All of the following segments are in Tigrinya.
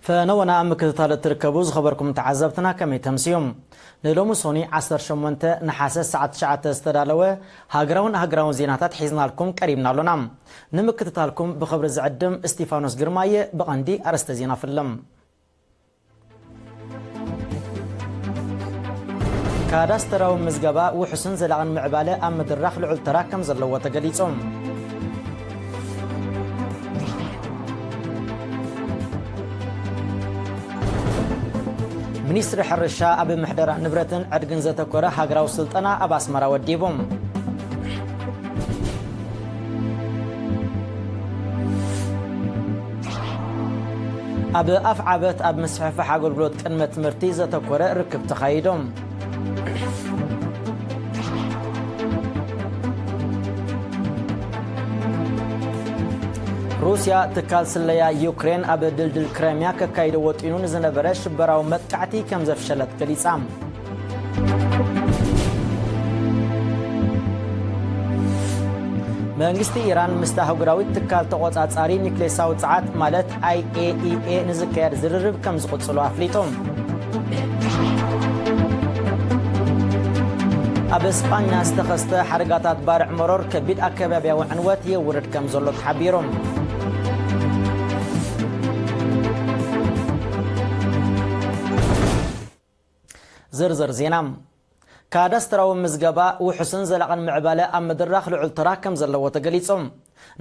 ፈነወና ኣብ ምክትታል እትርከቡ ዝኸበርኩም ተዓዘብትና ከመይ ተምስዩ? ንሎሚ ሶኒ ዓሰርተ ሸሞንተ ነሓሰ ሰዓት ትሽዓተ ዝተዳለወ ሃገራውን ሃገራውን ዜናታት ሒዝናልኩም ቀሪብና ኣሎና። ንምክትታልኩም ብኽብሪ ዝዕድም እስቲፋኖስ ግርማየ። ብቐንዲ ኣርእስተ ዜና ፍልም። ካዳስተራዊ ምዝገባ ውሑስን ዘላቕን ምዕባለ ኣብ ምድራኽ ልዑል ተራ ከም ዘለዎ ተገሊጹ። ሚኒስትሪ ሕርሻ ኣብ ምሕደራ ንብረትን ዕድግን ዘተኮረ ሃገራዊ ስልጠና ኣብ ኣስመራ ወዲቡ። ኣብ ኣፍዓበት ኣብ ምስፍሕፋሕ ኣገልግሎት ቅድመ ትምህርቲ ዘተኮረ ርክብ ተኻይዱ። ሩስያ ትካል ስለያ ዩክሬን ኣብ ድልድል ክራይምያ ከካይዶ ወጢኑ ንዝነበረ ሽበራዊ መጥቃዕቲ ከም ዘፍሸለት ገሊጻ። መንግስቲ ኢራን ምስቲ ኣህጉራዊ ትካል ተቖጻጻሪ ኒክሌሳዊ ጸዓት ማለት ኣይ ኤ ኢ ኤ ንዝካየድ ዝርርብ ከም ዝቕጽሎ ኣፍሊጡ። ኣብ ስጳኛ ዝተኸስተ ሓደጋታት ባርዕ መሮር ከቢድ ኣከባቢያዊ ዕንወት የውርድ ከም ዘሎ ተሓቢሩ። ዝርዝር ዜና። ካዳስተራዊ ምዝገባ ውሑስን ዘላቕን ምዕባለ ኣብ ምድራኽ ልዑል ተራ ከም ዘለዎ ተገሊጹ።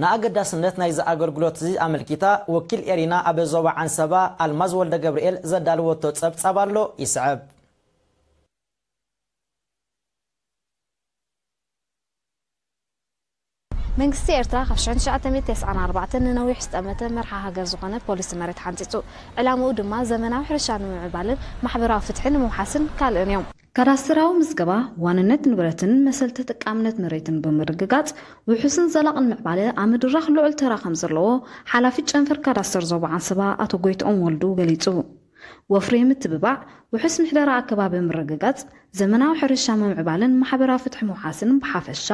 ንኣገዳስነት ናይዚ ኣገልግሎት እዚ ኣመልኪታ ወኪል ኤሪና ኣብ ዞባ ዓንሰባ ኣልማዝ ወልደ ገብርኤል ዘዳለወቶ ጸብጻብ ኣሎ፣ ይስዕብ። መንግስቲ ኤርትራ ካብ ሽሕን ትሽዓተ ሚእትን ተስዓን ኣርባዕተን ንነዊሕ ዝጠመተ መርሓ ሃገር ዝኾነ ፖሊሲ መሬት ሓንጺጹ። ዕላምኡ ድማ ዘመናዊ ሕርሻ ንምምዕባልን ማሕበራዊ ፍትሒ ንምውሓስን ካልእን እዮም። ካዳስተራዊ ምዝገባ ዋንነት ንብረትን መሰል ተጠቃምነት መሬትን ብምርግጋጽ ውሑስን ዘላቕን ምዕባለ ኣብ ምድራኽ ልዑል ተራ ከም ዘለዎ ሓላፊ ጨንፈር ካዳስተር ዞባ ዓንሰባ ኣቶ ጎይትኦም ወልዱ ገሊጹ። ወፍሪ ምትብባዕ፣ ውሑስ ምሕደራ ኣከባቢ ምርግጋጽ፣ ዘመናዊ ሕርሻ ምምዕባልን ማሕበራዊ ፍትሒ ምውሓስን ብሓፈሻ፣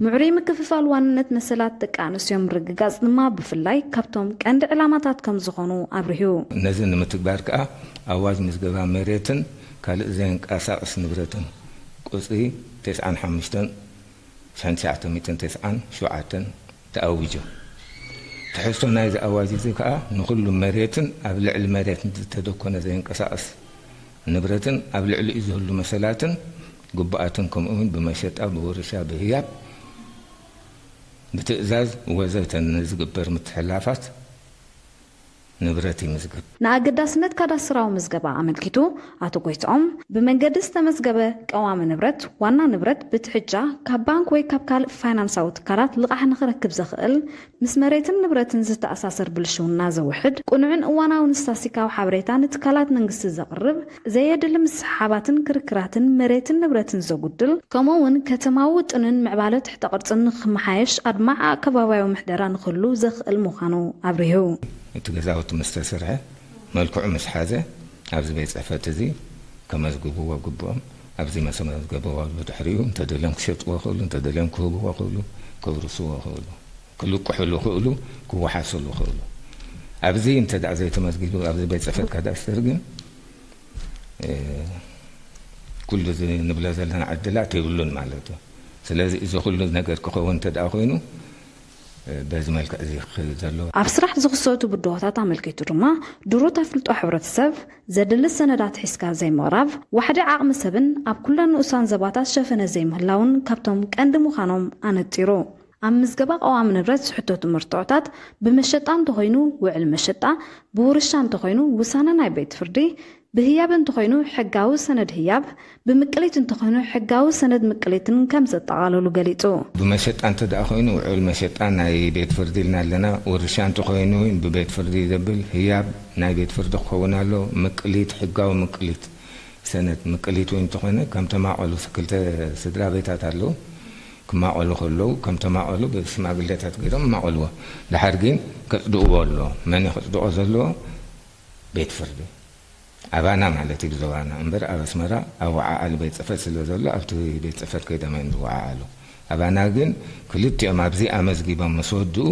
ምዕሩይ ምክፍፋል ዋንነት መሰላት ደቂ ኣንስትዮ ምርግጋጽ ድማ ብፍላይ ካብቶም ቀንዲ ዕላማታት ከም ዝኾኑ ኣብሪሁ። ነዚ ንምትግባር ከኣ ኣዋጅ ምዝገባ መሬትን ካልእ ዘየንቀሳቕስ ንብረትን ቁጽሪ ተስዓን ሓሙሽተን ሽሕን ትሽዓተ ሚእትን ተስዓን ሸውዓተን ተኣዊጁ። ትሕዝቶ ናይዚ ኣዋጅ እዚ ከኣ ንኹሉ መሬትን ኣብ ልዕሊ መሬት ዝተደኮነ ዘየንቀሳቕስ ንብረትን ኣብ ልዕሊኡ ዝህሉ መሰላትን ግቡኣትን ከምኡ እውን ብመሸጣ፣ ብውርሻ፣ ብህያብ፣ ብትእዛዝ ወዘተ ንዝግበር ምትሕልላፋት ንብረት ይምዝግብ። ንኣገዳስነት ካዳስተራዊ ምዝገባ ኣመልኪቱ ኣቶ ጎይትኦም፣ ብመንገዲ ዝተመዝገበ ቀዋሚ ንብረት፣ ዋና ንብረት ብትሕጃ ካብ ባንክ ወይ ካብ ካልእ ፋይናንሳዊ ትካላት ልቓሕ ንኽረክብ ዘኽእል፣ ምስ መሬትን ንብረትን ዝተኣሳሰር ብልሽውና ዘውሕድ፣ ቅኑዕን እዋናውን ስታስቲካዊ ሓበሬታ ንትካላት መንግስቲ ዘቕርብ፣ ዘየድሊ ምስሕሓባትን ክርክራትን መሬትን ንብረትን ዘጉድል፣ ከምኡ እውን ከተማዊ ውጥንን ምዕባለ ትሕተ ቅርጽን ንኽመሓየሽ ኣድማዒ ኣከባቢያዊ ምሕደራ ንኽህሉ ዘኽእል ምዃኑ ኣብሪሁ። እቲ ገዛውቲ ምስ ተሰርሐ መልክዑ ምስ ሓዘ ኣብዚ ቤት ጽሕፈት እዚ ከመዝግብዎ ግብኦም። ኣብዚ መሰመዝገበዎ ብድሕሪኡ እንተደልዮም ክሸጥዎ ክእሉ፣ እንተደልዮም ክህብዎ ክእሉ፣ ከውርስዎ ክእሉ፣ ክልቅሕሉ ክእሉ፣ ክወሓስሉ ክእሉ። ኣብዚ እንተ ደኣ ዘይተመዝጊቡ ኣብዚ ቤት ጽሕፈት ካዳስተር ግን እ፣ ኩሉ እዚ ንብሎ ዘለና ዕድላት የብሉን ማለት እዩ። ስለዚ እዚ ኩሉ ነገር ክኸውን እንተ ደኣ ኮይኑ፣ እ፣ በዚ መልክዕ እዚ ክኸይድ ዘለዎ። ኣብ ስራሕ ዝኽሰቱ ብድሆታት ኣመልኪቱ ድማ ድሩት ኣፍልጦ ሕብረተሰብ፣ ዘድሊ ሰነዳት ሒዝካ ዘይምቕራብ፣ ዋሕዲ ዓቕሚ ሰብን ኣብ ኩለን ንኡሳን ዘባታት ሸፈነ ዘይምህላውን ካብቶም ቀንዲ ምዃኖም ኣነጺሩ። ኣብ ምዝገባ ቀዋሚ ንብረት ዝሕተቱ መርትዖታት ብመሸጣ እንተኾይኑ ውዕል መሸጣ፣ ብውርሻ እንተኾይኑ ውሳነ ናይ ቤት ፍርዲ፣ ብህያብ እንተኾይኑ ሕጋዊ ሰነድ ህያብ፣ ብምቅሊት እንተኾይኑ ሕጋዊ ሰነድ ምቅሊትን ከም ዘጠቓለሉ ገሊጹ። ብመሸጣ እንተ ደኣ ኮይኑ ውዕል መሸጣ ናይ ቤት ፍርዲ ኢልና ኣለና። ውርሻ እንተኾይኑ እውን ብቤት ፍርዲ ዘብል ህያብ ናይ ቤት ፍርዲ ክኸውን ኣሎ። ምቅሊት፣ ሕጋዊ ምቅሊት ሰነድ ምቅሊት እውን እንተኾነ ከም ተማቐሉ ክልተ ስድራ ቤታት ኣለዉ። ክማቐሉ ከለዉ ከም ተማቐሉ ብሽማግሌታት ገይሮም ይማቐልዎ። ድሓር ግን ከጽድቕዎ ኣለዎ። መን እዩ ከጽድቖ ዘለዎ? ቤት ፍርዲ። ኣባና ማለት እዩ ብዞባና እምበር ኣብ ኣስመራ ኣወዓዓሊ ቤት ጽሕፈት ስለ ዘሎ ኣብቲ ቤት ጽሕፈት ከይዶም እዮም ዝወዓዓሉ። ኣባና ግን ክልቲኦም ኣብዚ ኣመዝጊቦም ምስ ወድኡ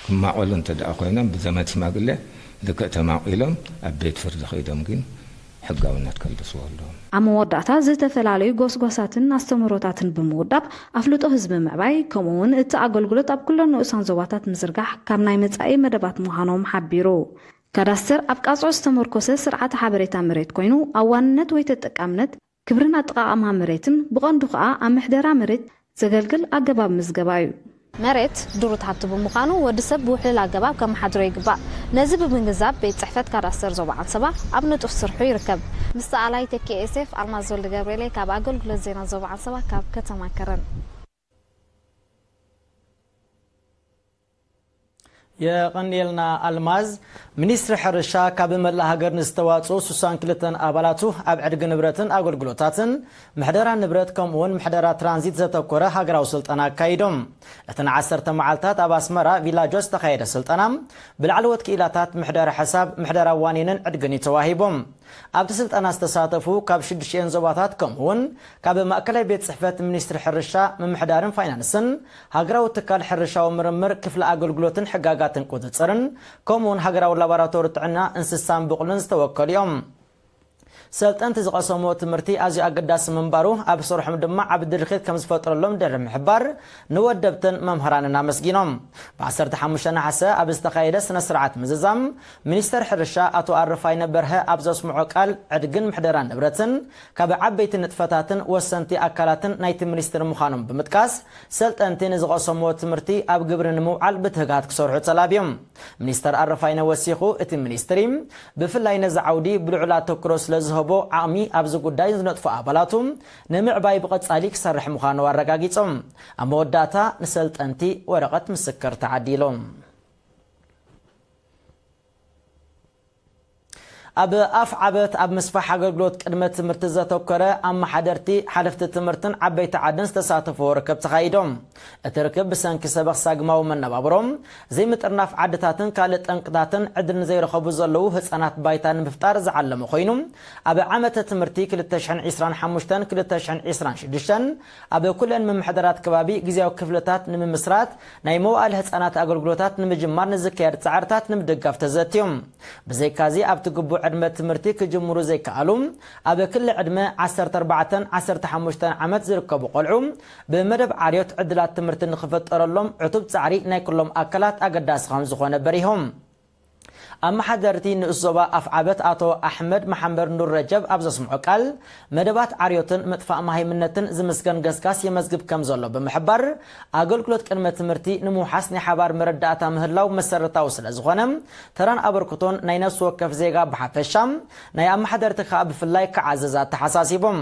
ክማቐሉ እንተ ደኣ ኮይኖም ብዘመድ ሽማግለ ልክዕ ተማቒሎም ኣብ ቤት ፍርዲ ከይዶም ግን ሕጋውነት ከልግስዎ ኣለዎም። ኣብ መወዳእታ ዝተፈላለዩ ጎስጓሳትን ኣስተምህሮታትን ብምውዳብ ኣፍልጦ ህዝቢ ምዕባይ ከምኡ እውን እቲ ኣገልግሎት ኣብ ኩለን ንኡሳን ዞባታት ምዝርጋሕ ካብ ናይ መጻኢ መደባት ምዃኖም ሓቢሩ። ካዳስተር ኣብ ቃጽዖ ዝተመርኮሰ ስርዓተ ሓበሬታ መሬት ኮይኑ ኣብ ዋንነት ወይ ተጠቃምነት ክብርን ኣጠቓቕማ መሬትን ብቐንዱ ከኣ ኣብ ምሕደራ መሬት ዘገልግል ኣገባብ ምዝገባ እዩ። መሬት ድሩት ሃብቲ ብምዃኑ ወዲ ሰብ ብውሕሉል ኣገባብ ከመሓድሮ ይግባእ። ነዚ ብምግንዛብ ቤት ጽሕፈት ካዳስተር ዞባ ዓንሰባ ኣብ ንጡፍ ስርሑ ይርከብ። ምስ ተኣላይ ተኪኤ ኤሴፍ ኣልማዝ ወልደ ገብርኤለይ ካብ ኣገልግሎት ዜና ዞባ ዓንሰባ ካብ ከተማ ከረን። የቐንየልና ኣልማዝ። ሚኒስትሪ ሕርሻ ካብ መላእ ሃገር ንዝተዋፅኡ ስሳን ክልተን ኣባላቱ ኣብ ዕድጊ ንብረትን ኣገልግሎታትን ምሕደራ ንብረት ከምኡውን ምሕደራ ትራንዚት ዘተኮረ ሃገራዊ ስልጠና ኣካይዶም። እቲ ንዓሰርተ መዓልታት ኣብ ኣስመራ ቪላጆ ዝተኻየደ ስልጠና ብላዕለዎት ክኢላታት ምሕደራ ሕሳብ ምሕደራ ዋኒንን ዕድግን እዩ ተዋሂቦም። ኣብቲ ስልጠና ዝተሳተፉ ካብ ሽዱሽተን ዞባታት ከምኡውን ካብ ማእከላይ ቤት ጽሕፈት ሚኒስትሪ ሕርሻ ምምሕዳርን ፋይናንስን ሃገራዊ ትካል ሕርሻዊ ምርምር ክፍሊ ኣገልግሎትን ሕጋጋትን ቁጽጽርን ከምኡውን ሃገራዊ ላቦራቶሪ ጥዕና እንስሳን ብቑልን ዝተወከሉ እዮም። ሰልጠንቲ ዝቐሰምዎ ትምህርቲ ኣዝዩ ኣገዳሲ ምንባሩ ኣብ ስርሖም ድማ ዓቢ ድርኺት ከም ዝፈጥረሎም ድሕሪ ምሕባር ንወደብትን መምህራንን ኣመስጊኖም። ብ15 ነሓሰ ኣብ ዝተኻየደ ስነ ስርዓት ምዝዛም ሚኒስተር ሕርሻ ኣቶ ኣረፋይነ በርሀ ኣብ ዘስምዖ ቃል ዕድግን ምሕደራን ንብረትን ካብ ዓበይቲ ንጥፈታትን ወሰንቲ ኣካላትን ናይቲ ሚኒስትሪ ምዃኖም ብምጥቃስ ሰልጠንቲ ንዝቐሰምዎ ትምህርቲ ኣብ ግብሪ ንምውዓል ብትህጋት ክሰርሑ ተላብዮም። ሚኒስተር ኣረፋይነ ወሲኹ እቲ ሚኒስትሪ ብፍላይ ነዚ ዓውዲ ብልዑል ኣተኩሮ ስለ ዝህቦ ዓቕሚ ኣብዚ ጉዳይ ዝነጥፉ ኣባላቱ ንምዕባይ ብቐጻሊ ክሰርሕ ምዃኑ ኣረጋጊጾም። ኣብ መወዳእታ ንሰልጠንቲ ወረቐት ምስክር ተዓዲሎም። ኣብ ኣፍ ዓበት ኣብ ምስፋሕ ኣገልግሎት ቅድመ ትምህርቲ ዘተኮረ ኣመሓደርቲ ሓለፍቲ ትምህርትን ዓበይቲ ዓድን ዝተሳተፍዎ ርክብ ተኻይዶም። እቲ ርክብ ብሰንኪ ሰበኽ ሳግማዊ መነባብሮም ዘይምጥርናፍ ዓድታትን ካልእ ጠንቅታትን ዕድል ንዘይረኸቡ ዘለዉ ህፃናት ባይታ ንምፍጣር ዝዓለመ ኮይኑ ኣብ ዓመተ ትምህርቲ 2025-2026 ኣብ ኩለን ምምሕዳራት ከባቢ ግዜያዊ ክፍልታት ንምምስራት ናይ መዋእል ህፃናት ኣገልግሎታት ንምጅማር ንዝካየድ ፃዕርታት ንምድጋፍ ተዘትዮም። ብዘይካዚ ኣብቲ ግቡእ ዕድመ ትምህርቲ ክጅምሩ ዘይከኣሉ ኣብ ክሊ ዕድመ 14-15 ዓመት ዝርከቡ ቆልዑ ብመደብ ዓርዮት ዕድላት ትምህርቲ ንክፍጠረሎም ዕቱብ ፃዕሪ ናይ ኩሎም ኣካላት ኣገዳሲ ከም ዝኾነ በሪሆም። ኣመሓደርቲ ንኡስ ዞባ ኣፍዓበት ኣቶ ኣሕመድ መሓመድ ኑር ረጀብ ኣብ ዘስምዖ ቃል መደባት ዓርዮትን ምጥፋእ መሃይምነትን ዝምስገን ገስጋስ የመዝግብ ከም ዘሎ ብምሕባር ኣገልግሎት ቅድመ ትምህርቲ ንምውሓስ ናይ ሓባር መረዳእታ ምህላው መሰረታዊ ስለ ዝኾነ ተራን ኣበርክቶን ናይ ነፍሲ ወከፍ ዜጋ ብሓፈሻ ናይ ኣመሓደርቲ ከዓ ብፍላይ ክዓዘዝ ኣተሓሳሲቦም።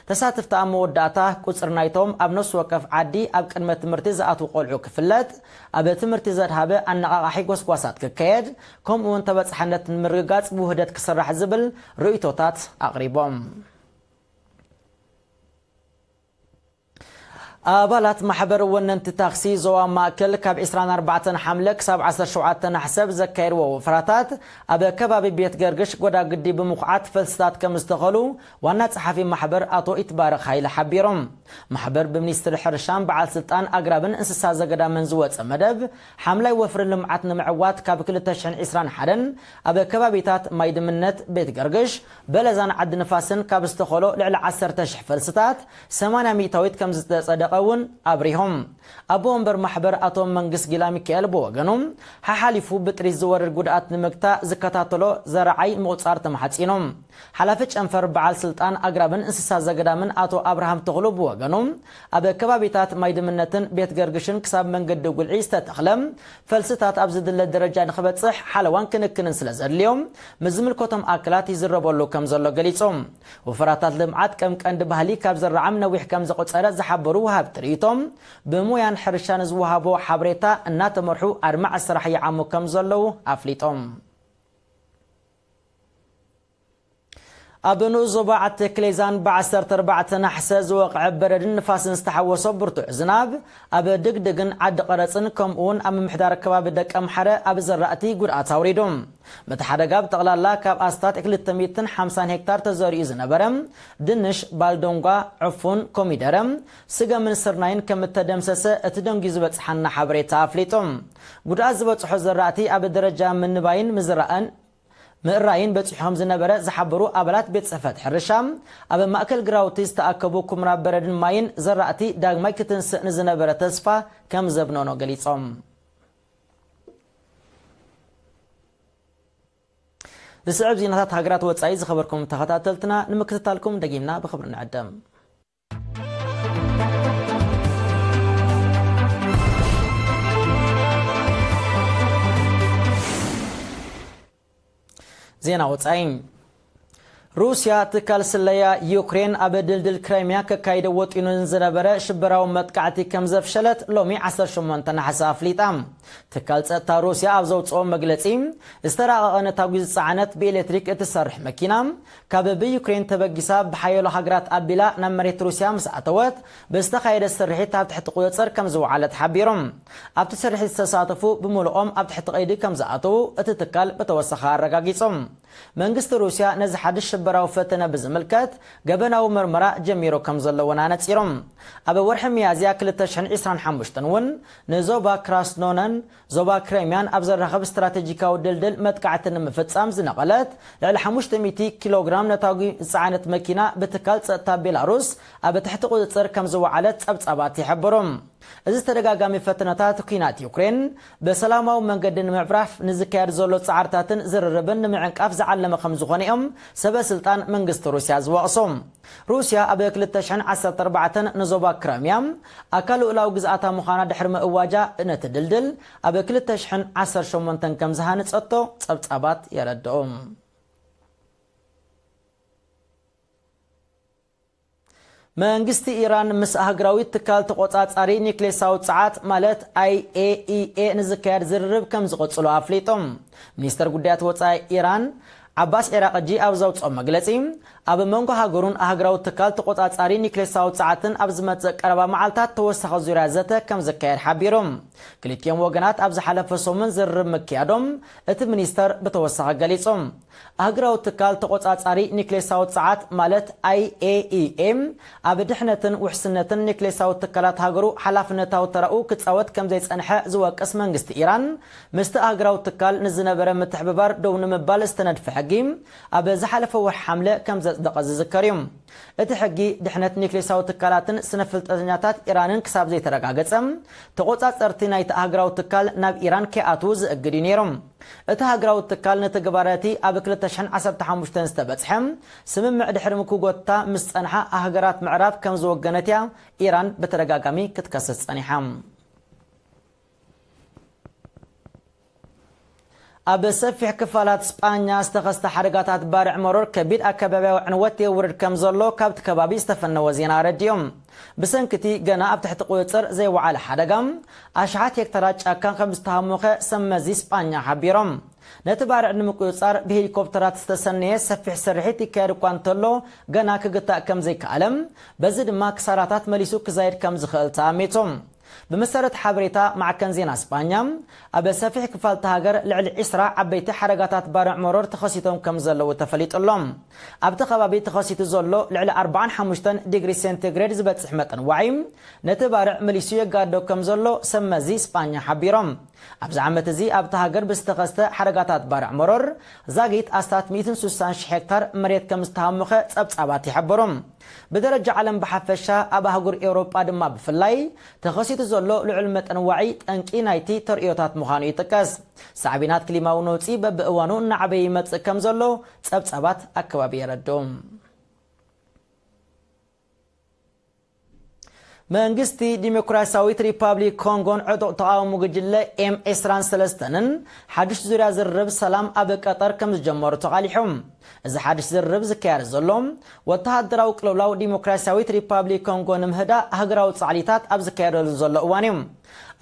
ተሳትፍቲ ኣብ መወዳእታ ቁፅሪ ናይቶም ኣብ ነፍሲ ወከፍ ዓዲ ኣብ ቅድመ ትምህርቲ ዝኣትዉ ቆልዑ ክፍለጥ ኣብ ትምህርቲ ዘድሃበ ኣነቓቓሒ ጎስጓሳት ክካየድ ከምኡ እውን ተበፃሕነት ንምርግጋፅ ብውህደት ክስራሕ ዝብል ርእይቶታት ኣቕሪቦም። ኣባላት ማሕበር ወነንቲ ታክሲ ዞባ ማእከል ካብ 24 ሓምለ ክሳብ 17 ናሕሰ ብዘካየድዎ ወፍራታት ኣብ ከባቢ ቤት ገርግሽ ጎዳግዲ ብምኹዓት ፈልስታት ከም ዝተኸሉ ዋና ጸሓፊ ማሕበር ኣቶ ይትባረክ ሃይለ ሓቢሮም። ማሕበር ብሚኒስትሪ ሕርሻን በዓል ስልጣን ኣግራብን እንስሳ ዘገዳምን ዝወጸ መደብ ሓምላይ ወፍሪ ልምዓት ንምዕዋት ካብ 2021 ኣብ ከባቢታት ማይ ድምነት፣ ቤት ገርግሽ፣ በለዛን ዓዲ ንፋስን ካብ ዝተኸሎ ልዕሊ 10,000 ፈልስታት 80% ከም ዝተጸደቐ እውን ኣብሪሆም። ኣቦ ወንበር ማሕበር ኣቶ መንግስ ጊላ ሚካኤል ብወገኑ ሓሓሊፉ ብጥሪት ዝወርድ ጉድኣት ንምግታእ ዝከታተሎ ዘረዓይ ምቑጻር ተማሕጺኖም። ሓላፊ ጨንፈር በዓል ስልጣን ኣግራብን እንስሳ ዘገዳምን ኣቶ ኣብርሃም ተኽሉ ብወገኑ ኣብ ከባቢታት ማይ ድምነትን ቤት ገርግሽን ክሳብ መንገዲ ጉልዒ ዝተተኽለ ፈልስታት ኣብ ዝድለ ደረጃ ንክበፅሕ ሓለዋን ክንክንን ስለ ዘድልዮም ምስ ዝምልከቶም ኣካላት ይዝረበሉ ከም ዘሎ ገሊፆም። ወፈራታት ልምዓት ከም ቀንዲ ባህሊ ካብ ዝረዓም ነዊሕ ከም ዘቆፀረ ዝሓበሩ ወሃብቲ ርእይቶም ብሙያን ሕርሻ ንዝወሃቦ ሓበሬታ እናተመርሑ ኣድማዕ ስራሕ ይዓሙ ከም ዘለዉ ኣፍሊጦም። ኣብ ንኡስ ዞባ ዓዲ ክሌዛን ብ14 ናሕሰ ዝወቕዐ በረድን ንፋስን ዝተሓወሶ ብርቱዕ ዝናብ ኣብ ድግድግን ዓዲ ቐረፅን ከምኡውን ኣብ ምምሕዳር ከባቢ ደቀምሓረ ኣብ ዘራእቲ ጉድኣት ኣውሪዱ። በቲ ሓደጋ ብጠቕላላ ካብ ኣስታት 250 ሄክታር ተዘሪኡ ዝነበረ ድንሽ፣ ባልዶንጓ፣ ዕፉን፣ ኮሚደረ፣ ስገምን ስርናይን ከም እተደምሰሰ እቲ ደንጊዩ ዝበፅሓና ሓበሬታ ኣፍሊጡ። ጉድኣት ዝበፅሖ ዘራእቲ ኣብ ደረጃ ምንባይን ምዝራእን ምእራይን በጺሑ ከም ዝነበረ ዝሓበሩ ኣባላት ቤት ጽሕፈት ሕርሻ፣ ኣብ ማእከል ግራውቲ ዝተኣከቡ ኩምራ በረድን ማይን ዘራእቲ ዳግማይ ክትንስእ ንዝነበረ ተስፋ ከም ዘብነኖ ገሊጾም። ዝስዕብ ዜናታት ሃገራት ወጻኢ ዝኸበርኩም ተኸታተልትና ንምክትታልኩም ደጊምና ብኽብሪ ንዕደም። ዜና ወጻኢ። ሩስያ ትካል ስለያ ዩክሬን ኣብ ድልድል ክራይሚያ ከካይዶ ወጢኑ ዝነበረ ሽበራዊ መጥቃዕቲ ከም ዘፍሸለት ሎሚ ዓሰርተ ሸሞንተ ነሓሰ ኣፍሊጣ። ትካል ጸጥታ ሩስያ ኣብ ዘውጽኦ መግለጺ፣ ዝተራቐቐ ነታጒ ዝጸዓነት ብኤሌክትሪክ እትሰርሕ መኪና ካብ ብዩክሬን ተበጊሳ ብሓያሎ ሃገራት ኣቢላ ናብ መሬት ሩስያ ምስ ኣተወት፣ ብዝተኻየደ ስርሒት ኣብ ትሕቲ ቁጽጽር ከም ዝወዓለት ሓቢሩ። ኣብቲ ስርሒት ዝተሳተፉ ብምሉኦም ኣብ ትሕቲ ቀይዲ ከም ዝኣተዉ እቲ ትካል ብተወሳኺ ኣረጋጊጹ። መንግስቲ ሩስያ ነዚ ሓድሽ ሽበራዊ ፈተነ ብዝምልከት ገበናዊ መርመራ ጀሚሩ ከም ዘሎ እውን ኣነጺሩ። ኣብ ወርሒ ሚያዝያ ክልተ ሽሕን ዕስራን ሓሙሽተን እውን ንዞባ ክራስኖነን ዞባ ክሬምያን ኣብ ዘራኽብ ስትራቴጂካዊ ድልድል መጥቃዕቲ ንምፍጻም ዝነቐለት ልዕሊ ሓሙሽተ ሚእቲ ኪሎ ግራም ነታጒ ዝጸዓነት መኪና ብትካል ጸጥታ ቤላሩስ ኣብ ትሕቲ ቁጽጽር ከም ዝወዓለት ጸብጻባት ይሕብሩ። እዚ ተደጋጋሚ ፈተነታት ኲናት ዩክሬን ብሰላማዊ መንገዲ ንምዕራፍ ንዝካየድ ዘሎ ጻዕርታትን ዝርርብን ንምዕንቃፍ ዝዓለመ ከም ዝኾነ እዮም ሰበ ስልጣን መንግስቲ ሩስያ ዝወቕሱ። ሩስያ ኣብ ክልተ ሽሕን ዓሰርተ ኣርባዕተን ንዞባ ክራይምያ ኣካል ልኡላዊ ግዝኣታ ምዃና ድሕሪ ምእዋጃ፣ ነቲ ድልድል ኣብ ክልተ ሽሕን ዓሰርተ ሸሞንተን ከም ዝሃነጸቶ ጸብጻባት የረድኡ። መንግስቲ ኢራን ምስ ኣህጉራዊ ትካል ተቖጻጻሪ ኒክሌሳዊ ጸዓት ማለት ኣይ ኤ ኢ ኤ ንዝካየድ ዝርርብ ከም ዝቕጽሎ ኣፍሊጡ። ሚኒስተር ጉዳያት ወጻኢ ኢራን ዓባስ ዒራቕጂ ኣብ ዘውጽኦ መግለጺ፣ ኣብ መንጎ ሃገሩን ኣህጉራዊ ትካል ተቖጻጻሪ ኒክሌሳዊ ጸዓትን ኣብ ዝመጽእ ቀረባ መዓልታት ተወሳኺ ዙርያ ዘተ ከም ዝካየድ ሓቢሩ። ክልቲኦም ወገናት ኣብ ዝሓለፈ ሰሙን ዝርርብ ምክያዶም እቲ ሚኒስተር ብተወሳኺ ገሊጹ። ኣህጉራዊ ትካል ተቖጻጻሪ ኒክሌሳዊ ጸዓት ማለት ኣይ ኤ ኢ ኤ ኣብ ድሕነትን ውሕስነትን ኒክሌሳዊ ትካላት ሃገሩ ሓላፍነታዊ ተራኡ ክጻወት ከም ዘይጸንሐ ዝወቅስ መንግስቲ ኢራን፣ ምስቲ ኣህጉራዊ ትካል ንዝነበረ ምትሕብባር ደው ንምባል ዝተነድፈ ሕጊ ኣብ ዝሓለፈ ወርሒ ሓምለ ከም ዘጽደቐ ዝዝከር እዩ። እቲ ሕጊ ድሕነት ኒክሌሳዊ ትካላትን ስነ ፍልጠተኛታት ኢራንን ክሳብ ዘይተረጋገጸ፣ ተቖጻጸርቲ ናይቲ ኣህጉራዊ ትካል ናብ ኢራን ከይኣትዉ ዝእግድ እዩ ነይሩ። እቲ ሃገራዊ ትካል ንተግባራቲ ኣብ ክልተ ሽሕን ዓሰርተ ሓሙሽተን ዝተበጽሐ ስምምዕ ድሕሪ ምክጎታ ምስ ጸንሓ፣ ኣህገራት ምዕራብ ከም ዝወገነት እያ ኢራን ብተደጋጋሚ ክትከስስ ጸኒሓ። ኣብ ሰፊሕ ክፋላት ስጳኛ ዝተኸስተ ሓደጋታት ባርዕ መሮር ከቢድ ኣከባቢያዊ ዕንወት የውርድ ከም ዘሎ ካብቲ ከባቢ ዝተፈነወ ዜና ኣረዲኡ። ብሰንኪ እቲ ገና ኣብ ትሕቲ ቁጽጽር ዘይወዓለ ሓደጋ፣ ኣሽሓት ሄክታራት ጫካ ከም ዝተሃሞኸ ሰብ መዚ ስጳኛ ሓቢሮም። ነቲ ባርዕ ንምቁጽጻር ብሄሊኮፕተራት ዝተሰነየ ሰፊሕ ስርሒት ይካየድ እኳ እንተሎ፣ ገና ክግታእ ከም ዘይከኣለ በዚ ድማ ክሳራታት መሊሱ ክዛይድ ከም ዝኽእል ተኣሚቱ። ብመሰረት ሓበሬታ ማዕከን ዜና ስጳኛ፣ ኣብ ሰፊሕ ክፋል እታ ሃገር ልዕሊ ዕስራ ዓበይቲ ሓደጋታት ባርዕ መሮር ተኸሲቶም ከም ዘለዉ ተፈሊጡ ኣሎ። ኣብቲ ከባቢ ተኸሲቱ ዘሎ ልዕሊ ኣርባዓን ሓሙሽተን ዲግሪ ሴንቲግሬድ ዝበጽሕ መጠን ዋዒ፣ ነቲ ባርዕ መሊሱ የጋድዶ ከም ዘሎ ሰብ መዚ ስጳኛ ሓቢሮም። ኣብዚ ዓመት እዚ ኣብታ ሃገር ብዝተኸስተ ሓደጋታት ባርዕ መሮር ዛጊት ኣስታት ሚእትን ስሳን ሽሕ ሄክታር መሬት ከም ዝተሃሞኸ ጸብጻባት ይሕብሩ። ብደረጃ ዓለም ብሓፈሻ፣ ኣብ ኣህጉር ኤውሮጳ ድማ ብፍላይ፣ ተኸሲቱ ዘሎ ልዑል መጠን ዋዒ ጠንቂ ናይቲ ተርእዮታት ምዃኑ ይጥቀስ። ሳዕቤናት ክሊማዊ ነውጺ በብእዋኑ እናዓበየ ይመጽእ ከም ዘሎ ጸብጻባት ኣከባቢ የረድኡ። መንግስቲ ዲሞክራሲያዊት ሪፓብሊክ ኮንጎን ዕጡቕ ተቓውሞ ጉጅለ ኤም ዕስራን ሰለስተንን ሓድሽ ዙርያ ዝርርብ ሰላም ኣብ ቀጠር ከም ዝጀመሩ ተቓሊሑ። እዚ ሓድሽ ዝርርብ ዝካየድ ዘሎ፣ ወተሃደራዊ ቅልውላው ዲሞክራሲያዊት ሪፓብሊክ ኮንጎ ንምህዳእ ሃገራዊ ጻዕሊታት ኣብ ዝካየደሉ ዘሎ እዋን እዩ።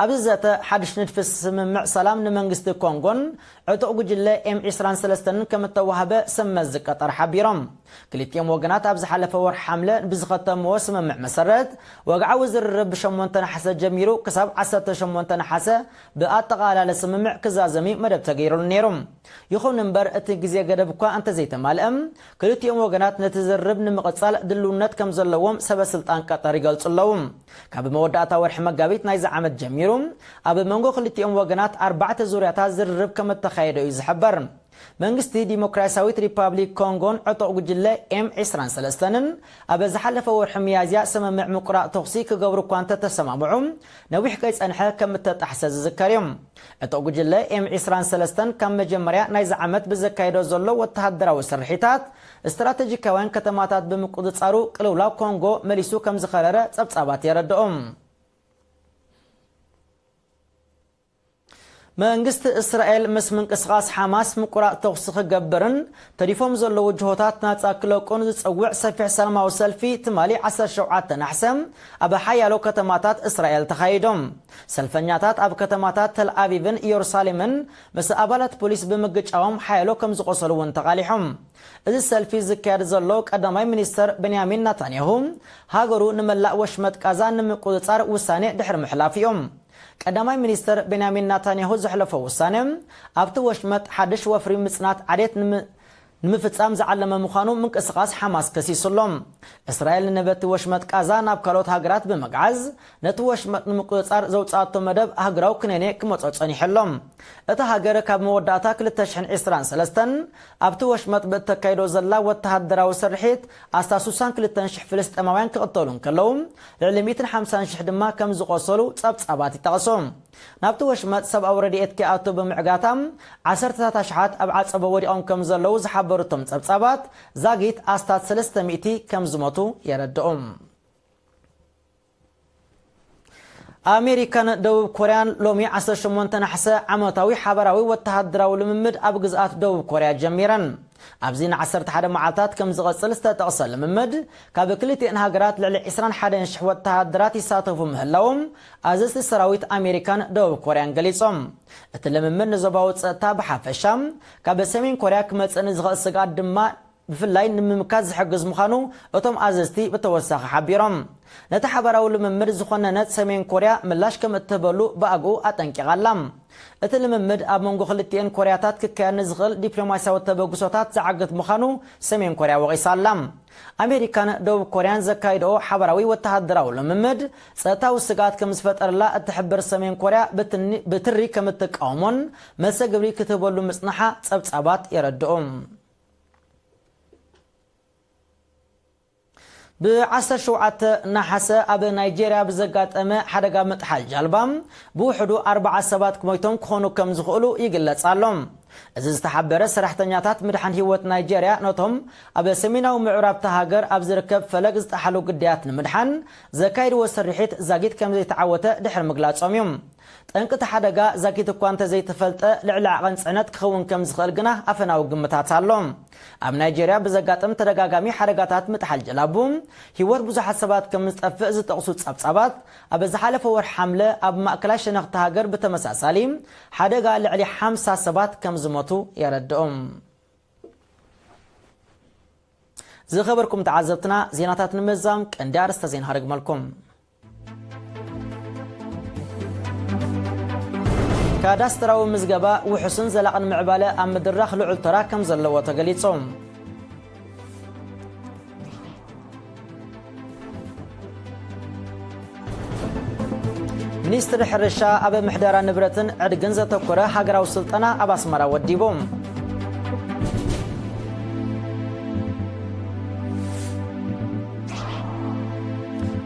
ኣብዚ ዘተ፣ ሓድሽ ንድፊ ስምምዕ ሰላም ንመንግስቲ ኮንጎን ዕጡቕ ጉጅለ ኤም ዕስራን ሰለስተን ከም እተዋህበ ሰብ መዚ ቀጠር ሓቢሮም። ክልቲኦም ወገናት ኣብ ዝሓለፈ ወርሒ ሓምለ ብዝኸተምዎ ስምምዕ መሰረት፣ ወግዓዊ ዝርርብ ብሸሞንተ ነሓሰ ጀሚሩ ክሳብ ዓሰርተ ሸሞንተ ነሓሰ ብኣጠቓላለ ስምምዕ ክዛዘም እዩ መደብ ተገይሩሉ ነይሩ። ይኹን እምበር፣ እቲ ግዜ ገደብ እኳ እንተዘይተማልአ፣ ክልቲኦም ወገናት ነቲ ዝርርብ ንምቕጻል ድልውነት ከም ዘለዎም ሰበ ስልጣን ቀጠር ይገልጹ ኣለዉ። ካብ መወዳእታ ወርሒ መጋቢት ናይዚ ዓመት ጀሚሩ፣ ኣብ መንጎ ክልቲኦም ወገናት ኣርባዕተ ዙርያታት ዝርርብ ከም እተኻየደ እዩ ዝሕበር። መንግስቲ ዲሞክራሲያዊት ሪፓብሊክ ኮንጎን ዕጡቕ ጉጅለ ኤም ዕስራን ሰለስተን ኣብ ዝሓለፈ ወርሒ ሚያዝያ ስምምዕ ምቁራጽ ተኹሲ ክገብሩ እኳ እንተተሰማምዑ፣ ነዊሕ ከይጸንሐ ከም እተጣሕሰ ዝዝከር እዩ። ዕጡቕ ጉጅለ ኤም ዕስራን ሰለስተን ካብ መጀመርያ ናይዚ ዓመት ብዘካየዶ ዘሎ ወተሃደራዊ ስርሒታት፣ ስትራተጂካውያን ከተማታት ብምቁጽጻሩ፣ ቅልውላው ኮንጎ መሊሱ ከም ዝኸረረ ጸብጻባት የረድኡ። መንግስቲ እስራኤል ምስ ምንቅስቓስ ሓማስ ምቁራጽ ተኹሲ ክገብርን ተሪፎም ዘለዉ ጅሆታት ናጻ ክለቁን ዝጽውዕ ሰፊሕ ሰላማዊ ሰልፊ ትማሊ ዓሰርተ ሸውዓተ ናሕሰ ኣብ ሓያሎ ከተማታት እስራኤል ተኻይዶም። ሰልፈኛታት ኣብ ከተማታት ተል ኣቪቭን ኢየሩሳሌምን ምስ ኣባላት ፖሊስ ብምግጫዎም ሓያሎ ከም ዝቖሰሉ እውን ተቓሊሖም። እዚ ሰልፊ ዝካየድ ዘሎ ቀዳማይ ሚኒስተር ቤንያሚን ናታንያሁ ሃገሩ ንመላእ ወሽመጥ ቃዛ ንምቁጽጻር ውሳኔ ድሕሪ ምሕላፍ እዮም። ቀዳማይ ሚኒስተር ቤንያሚን ናታንያሁ ዘሕለፎ ውሳነ፣ ኣብቲ ወሽመጥ ሓድሽ ወፍሪ ምጽናት ዓሌት ንም-፣ ንምፍጻም ዝዓለመ ምዃኑ ምንቅስቓስ ሓማስ ከሲሱ ኣሎ። እስራኤል ንነበቲ ወሽመጥ ቃዛ ናብ ካልኦት ሃገራት ብምግዓዝ፣ ነቲ ወሽመጥ ንምቁጽጻር ዘውጽኣቶ መደብ ሃገራዊ ክነኔ ክመጾ ጸኒሑ ኣሎ። እታ ሃገር ካብ መወዳእታ ክልተ ሽሕን ዕስራን ሰለስተን ኣብቲ ወሽመጥ ብእተካይዶ ዘላ ወተሃደራዊ ስርሒት ኣስታት ሱሳን ክልተን ሽሕ ፍልስጤማውያን ክቕተሉ እንከለዉ፣ ልዕሊ ሚእትን ሓምሳን ሽሕ ድማ ከም ዝቖሰሉ ጸብጻባት ይጠቕሱ። ናብቲ ወሽመጥ ሰብኣዊ ረድኤት ክኣቱ ብምዕጋታ፣ ዓሰርተታት ኣሽሓት ኣብ ዓጸቦ ወዲቖም ከም ዘለዉ ዝሓበሩ እቶም ጸብጻባት፣ ዛጊት ኣስታት ሰለስተ ሚእቲ ከም ዝሞቱ የረድኡ። ኣሜሪካን ደቡብ ኮርያን ሎሚ ዓሰርተ ሸሞንተ ናሕሰ ዓመታዊ ሓባራዊ ወተሃደራዊ ልምምድ ኣብ ግዝኣት ደቡብ ኮርያ ጀሚረን። ኣብዚ ንዓሰርተ ሓደ መዓልታት ከም ዝቐጽል ዝተጠቕሰ ልምምድ፣ ካብ ክልቲኤን ሃገራት ልዕሊ ዕስራን ሓደን ሽሕ ወተሃደራት ይሳተፉ ምህላዎም ኣዘዝቲ ሰራዊት ኣሜሪካን ደቡብ ኮርያን ገሊጾም። እቲ ልምምድ ንዞባዊ ጸጥታ ብሓፈሻ፣ ካብ ሰሜን ኮርያ ክመጽእ ንዝኽእል ስግኣት ድማ ብፍላይ ንምምካት ዝሕግዝ ምዃኑ እቶም ኣዘዝቲ ብተወሳኺ ሓቢሮም። ነቲ ሓባራዊ ልምምድ ዝኾነነት ሰሜን ኮርያ ምላሽ ከም እትህበሉ ብኣግኡ ኣጠንቂቓ ኣላ። እቲ ልምምድ ኣብ መንጎ ክልቲኤን ኮርያታት ክካየድ ንዝኽእል ዲፕሎማስያዊ ተበግሶታት ዝዓግት ምዃኑ ሰሜን ኮርያ ወቒሳ ኣላ። ኣሜሪካን ደቡብ ኮርያን ዘካይድኦ ሓባራዊ ወተሃደራዊ ልምምድ ጸጥታዊ ስግኣት ከም ዝፈጠረላ እትሕብር ሰሜን ኮርያ ብትኒ-፣ ብትሪ ከም እትቃወሞን መልሰ ግብሪ ክትህበሉ ምጽንሓ ጸብጻባት የረድኡ። ብ ዓሰርተ ሸውዓተ ነሓሰ ኣብ ናይጄርያ ብዘጋጠመ ሓደጋ ምጥሓል ጃልባ ብውሕዱ ኣርባዓ ሰባት ክሞይቶም ክኾኑ ከም ዝኽእሉ ይግለጽ ኣሎ። እዚ ዝተሓበረ ሰራሕተኛታት ምድሓን ህይወት ናይጄርያ ነቶም ኣብ ሰሜናዊ ምዕራብ እታ ሃገር ኣብ ዝርከብ ፈለግ ዝጠሓሉ ግዳያት ንምድሓን ዘካይድዎ ስርሒት ዛጊት ከም ዘይተዓወተ ድሕሪ ምግላጾም እዩ። ጠንቂ እቲ ሓደጋ ዛጊት እኳ እንተዘይተፈልጠ፣ ልዕሊ ዓቐን ጽዕነት ክኸውን ከም ዝኽእል ግና ኣፈናዊ ግምታት ኣሎ። ኣብ ናይጄርያ ብዘጋጥም ተደጋጋሚ ሓደጋታት ምጥሓል ጀላቡ፣ ህይወት ብዙሓት ሰባት ከም ዝጠፍእ ዝጠቕሱ ጸብጻባት፣ ኣብ ዝሓለፈ ወርሒ ሓምለ ኣብ ማእከላይ ሸነኽቲ ሃገር ብተመሳሳሊ ሓደጋ ልዕሊ ሓምሳ ሰባት ከም ዝሞቱ የረድኡ። ዝኸበርኩም ተዓዘብትና፣ ዜናታት ንምዛም ቀንዲ ኣርእስተ ዜና ሃረግመልኩም። ካዳስትራዊ ምዝገባ ውሑስን ዘላቕን ምዕባለ ኣብ ምድራኽ ልዑል ተራ ከም ዘለዎ ተገሊጹ። ሚኒስትሪ ሕርሻ ኣብ ምሕደራ ንብረትን ዕድግን ዘተኮረ ሃገራዊ ስልጠና ኣብ ኣስመራ ወዲቡ።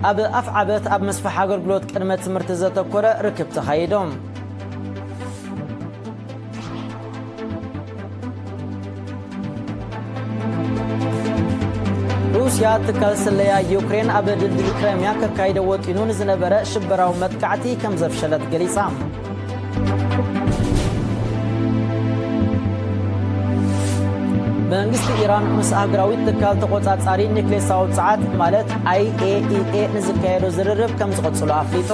ኣብ ኣፍዓበት ኣብ ምስፋሕ ኣገልግሎት ቅድመ ትምህርቲ ዘተኮረ ርክብ ተኻይዱ። ሩስያ ትካል ስለያ ዩክሬን ኣብ ድልድል ክረምያ ከካይዶ ወጢኑ ንዝነበረ ሽበራዊ መጥቃዕቲ ከም ዘፍሸለት ገሊጻ። መንግስቲ ኢራን ምስ ኣህጉራዊ ትካል ተቖጻጻሪ ኒክሌሳዊ ጸዓት ማለት ኣይ ኤ ኢ ኤ ንዝካየዶ ዝርርብ ከም ዝቕጽሉ ኣፍሊጡ።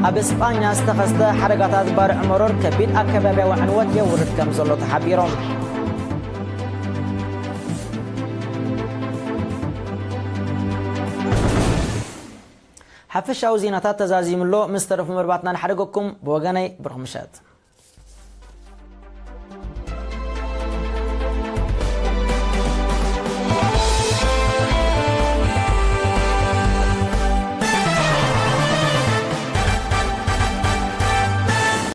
ኣብ እስጳኛ ዝተኸስተ ሓደጋታት ባርዕ መሮር ከቢድ ኣከባቢያዊ ዕንወት የውርድ ከም ዘሎ ተሓቢሮም። ሓፈሻዊ ዜናታት ተዛዚሙሎ ምስ ተረፉ መርባትና ንሓደገኩም። ብወገነይ ብሩኽ ምሸት።